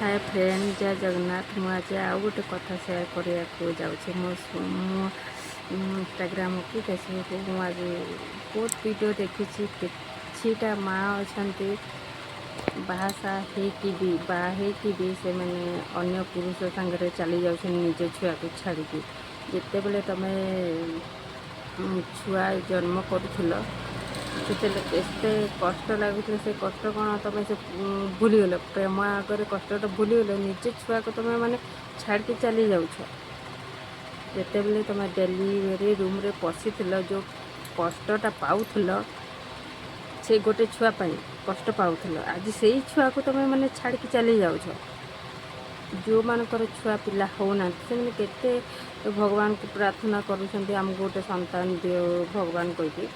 ହାଏ friend, ଜୟ ଜଗନ୍ନାଥ। ମୁଁ ଆଜି ଆଉ ଗୋଟେ କଥା ସେୟାର କରିବାକୁ ଯାଉଛି। ମୁଁ ଇନଷ୍ଟାଗ୍ରାମ କି ଫେସବୁକ୍, ମୁଁ ଆଜି ବହୁତ ଭିଡ଼ିଓ ଦେଖିଛି। କିଛିଟା ମା' ଅଛନ୍ତି, ବାହାସାହା ହେଇକି ବି, ବାହା ହେଇକି ବି ସେମାନେ ଅନ୍ୟ ପୁରୁଷ ସାଙ୍ଗରେ ଚାଲି ଯାଉଛନ୍ତି ନିଜ ଛୁଆକୁ ଛାଡ଼ିକି। ଯେତେବେଳେ ତୁମେ ଛୁଆ ଜନ୍ମ କରୁଥିଲ, ସେତେବେଳେ କେତେ କଷ୍ଟ ଲାଗୁଥିଲା। ସେ କଷ୍ଟ କ'ଣ ତୁମେ ସେ ଭୁଲିଗଲ? ପ୍ରେମ ଆଗରେ କଷ୍ଟଟା ଭୁଲିଗଲ? ନିଜ ଛୁଆକୁ ତୁମେ ମାନେ ଛାଡ଼ିକି ଚାଲି ଯାଉଛ। ଯେତେବେଳେ ତୁମେ ଡେଲିଭରି ରୁମ୍ରେ ପଶିଥିଲ, ଯେଉଁ କଷ୍ଟଟା ପାଉଥିଲ, ସେ ଗୋଟେ ଛୁଆ ପାଇଁ କଷ୍ଟ ପାଉଥିଲ, ଆଜି ସେଇ ଛୁଆକୁ ତୁମେ ମାନେ ଛାଡ଼ିକି ଚାଲି ଯାଉଛ। ଯେଉଁମାନଙ୍କର ଛୁଆ ପିଲା ହେଉନାହାନ୍ତି, ସେମାନେ କେତେ ଭଗବାନଙ୍କୁ ପ୍ରାର୍ଥନା କରୁଛନ୍ତି, ଆମକୁ ଗୋଟେ ସନ୍ତାନ ଦିଅ ଭଗବାନ କହିକି।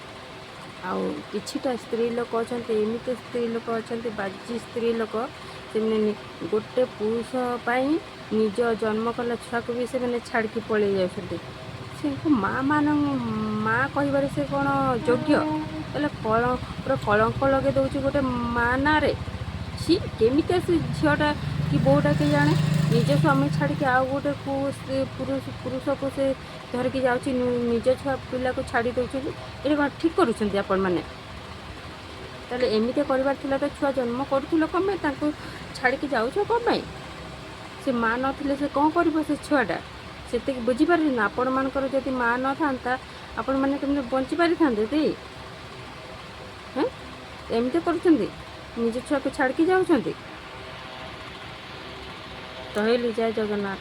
ଆଉ କିଛିଟା ସ୍ତ୍ରୀ ଲୋକ ଅଛନ୍ତି, ଏମିତି ସ୍ତ୍ରୀ ଲୋକ ଅଛନ୍ତି, ବାଜି ସ୍ତ୍ରୀ ଲୋକ, ସେମାନେ ଗୋଟେ ପୁରୁଷ ପାଇଁ ନିଜ ଜନ୍ମ କଲା ଛୁଆକୁ ବି ସେମାନେ ଛାଡ଼ିକି ପଳେଇ ଯାଉଛନ୍ତି। ସେ ମା ମାନ ମା କହିବାରେ ସେ କ'ଣ ଯୋଗ୍ୟ? ହେଲେ କଳ ପୁରା କଳଙ୍କ ଲଗେଇ ଦେଉଛି ଗୋଟେ ମା ନାଁରେ। ଛି, କେମିତି ସେ ଝିଅଟା କି ବୋଉଟା କି ଜାଣେ, ନିଜ ସ୍ୱାମୀ ଛାଡ଼ିକି ଆଉ ଗୋଟେ ପୁରୁଷକୁ ସେ ଧରିକି ଯାଉଛି, ନିଜ ଛୁଆ ପିଲାକୁ ଛାଡ଼ି ଦେଉଛନ୍ତି। ଏଇଟା କ'ଣ ଠିକ୍ କରୁଛନ୍ତି ଆପଣମାନେ? ତାହେଲେ ଏମିତି କରିବାର ଥିଲା ତ ଛୁଆ ଜନ୍ମ କରୁଥିଲ କ'ଣ ପାଇଁ? ତାଙ୍କୁ ଛାଡ଼ିକି ଯାଉଛ କ'ଣ ପାଇଁ? ସେ ମା ନଥିଲେ ସେ କ'ଣ କରିବ ସେ ଛୁଆଟା, ସେତିକି ବୁଝିପାରିଲେନି? ଆପଣମାନଙ୍କର ଯଦି ମା ନଥାନ୍ତା, ଆପଣମାନେ କେମିତି ବଞ୍ଚି ପାରିଥାନ୍ତେ ତି? ହେଁ, ଏମିତି କରୁଛନ୍ତି, ନିଜ ଛୁଆକୁ ଛାଡ଼ିକି ଯାଉଛନ୍ତି। ରହିଲି, ଜୟ ଜଗନ୍ନାଥ।